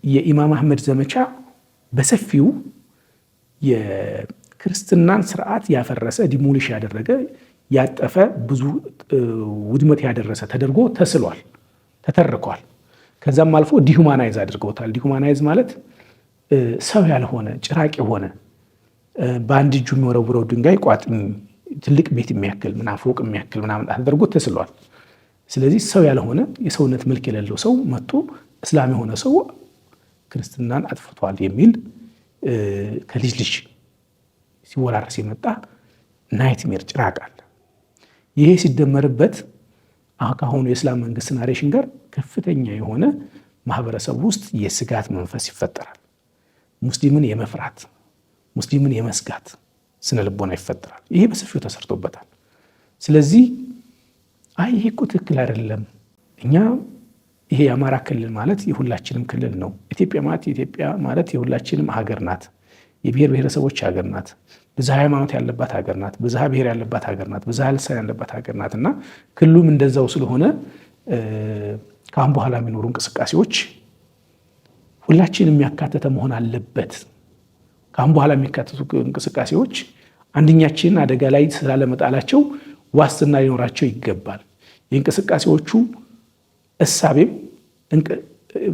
የኢማም አህመድ ዘመቻ በሰፊው የክርስትናን ስርዓት ያፈረሰ፣ demolish ያደረገ፣ ያጠፈ፣ ብዙ ውድመት ያደረሰ ተደርጎ ተስሏል፣ ተተርኳል። ከዛም አልፎ dehumanize አድርገውታል። Dehumanize ማለት ሰው ያልሆነ፣ ጭራቅ የሆነ፣ በአንድ እጁ የሚወረውረው ድንጋይ ቋጥኝ ትልቅ ቤት የሚያክል ምናምን፣ ፎቅ የሚያክል ምናምን ተደርጎ ተስሏል። ስለዚህ ሰው ያልሆነ፣ የሰውነት መልክ የሌለው ሰው መጥቶ እስላም የሆነ ሰው ክርስትናን አጥፍቷል የሚል ከልጅ ልጅ ሲወራረስ የመጣ nightmare ጭራቅ አለ። ይሄ ሲደመርበት ከአሁኑ የእስላም መንግስት narration ጋር ከፍተኛ የሆነ ማህበረሰብ ውስጥ የስጋት መንፈስ ይፈጠራል። ሙስሊምን የመፍራት፣ ሙስሊምን የመስጋት ስነ ልቦና ይፈጠራል። ይሄ በሰፊው ተሰርቶበታል። ስለዚህ አይ ይሄ እኮ ትክክል አይደለም፣ እኛ ይሄ የአማራ ክልል ማለት የሁላችንም ክልል ነው። ኢትዮጵያ ማለት የሁላችንም ሀገር ናት። የብሔር ብሔረሰቦች ሀገር ናት። ብዝሃ ሃይማኖት ያለባት ሀገር ናት። ብዝሃ ብሔር ያለባት ሀገር ናት። ብዝሃ ልሳን ያለባት ሀገር ናት እና ክልሉም እንደዛው ስለሆነ ከአሁን በኋላ የሚኖሩ እንቅስቃሴዎች ሁላችንም የሚያካተተ መሆን አለበት። ከአሁን በኋላ የሚካተቱ እንቅስቃሴዎች አንደኛችንን አደጋ ላይ ስላለመጣላቸው ዋስትና ሊኖራቸው ይገባል። የእንቅስቃሴዎቹ እሳቤም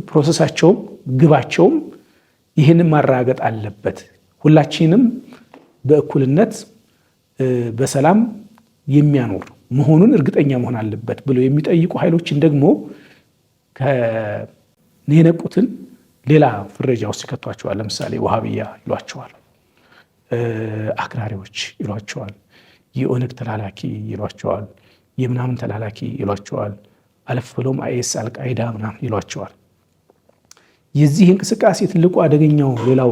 process ኣቸውም ግባቸውም ይህንን ማረጋገጥ አለበት። ሁላችንም በእኩልነት በሰላም የሚያኖር መሆኑን እርግጠኛ መሆን አለበት ብለው የሚጠይቁ ኃይሎችን ደግሞ የነቁትን ሌላ ፍረጃ ውስጥ ይከቷቸዋል። ለምሳሌ ውሃብያ ይሏቸዋል፣ አክራሪዎች ይሏቸዋል፣ የኦነግ ተላላኪ ይሏቸዋል፣ የምናምን ተላላኪ ይሏቸዋል፣ አለፍ ብሎም አይኤስ፣ አልቃይዳ ምናምን ይሏቸዋል። የዚህ እንቅስቃሴ ትልቁ አደገኛው ሌላው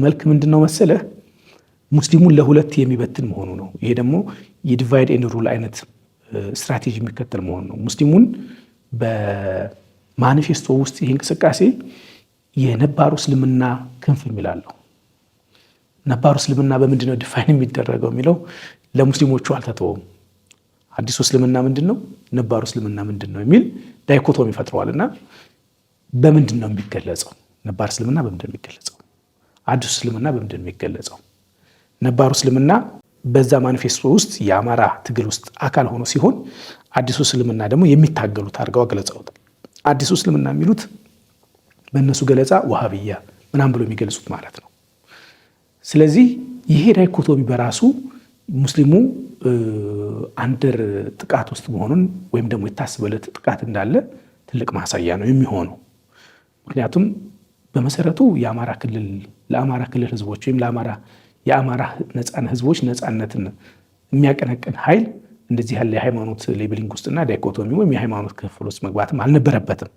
መልክ ምንድን ነው መሰለህ? ሙስሊሙን ለሁለት የሚበትን መሆኑ ነው። ይሄ ደግሞ የ divide and rule አይነት ስትራቴጂ የሚከተል መሆኑ ነው። ሙስሊሙን በማኒፌስቶ ውስጥ ይህ እንቅስቃሴ የነባሩ እስልምና ክንፍ የሚላለው፣ ነባሩ እስልምና በምንድን ነው define የሚደረገው የሚለው ለሙስሊሞቹ አልተተወም። አዲሱ እስልምና ምንድን ነው፣ ነባሩ እስልምና ምንድን ነው የሚል dichotomy ፈጥረዋል። እና በምንድን ነው የሚገለጸው? ነባር እስልምና በምንድን ነው የሚገለጸው? አዲሱ እስልምና በምንድን ነው የሚገለጸው? ነባሩ እስልምና በዛ ማኒፌስቶ ውስጥ የአማራ ትግል ውስጥ አካል ሆኖ ሲሆን፣ አዲሱ እስልምና ደግሞ የሚታገሉት አድርገው ገለጸውታል። አዲሱ እስልምና የሚሉት በእነሱ ገለጻ ዋሃብያ ምናምን ብሎ የሚገልጹት ማለት ነው። ስለዚህ ይሄ dichotomy በራሱ ሙስሊሙ under ጥቃት ውስጥ መሆኑን ወይም ደግሞ የታሰበለት ጥቃት እንዳለ ትልቅ ማሳያ ነው የሚሆነው። ምክንያቱም በመሰረቱ የአማራ ክልል ለአማራ ክልል ህዝቦች ወይም ለአማራ የአማራ ነፃ ህዝቦች ነፃነትን የሚያቀነቅን ኃይል እንደዚህ ያለ የሃይማኖት labeling ውስጥና dichotomy ወይም የሃይማኖት ክፍል ውስጥ መግባትም አልነበረበትም።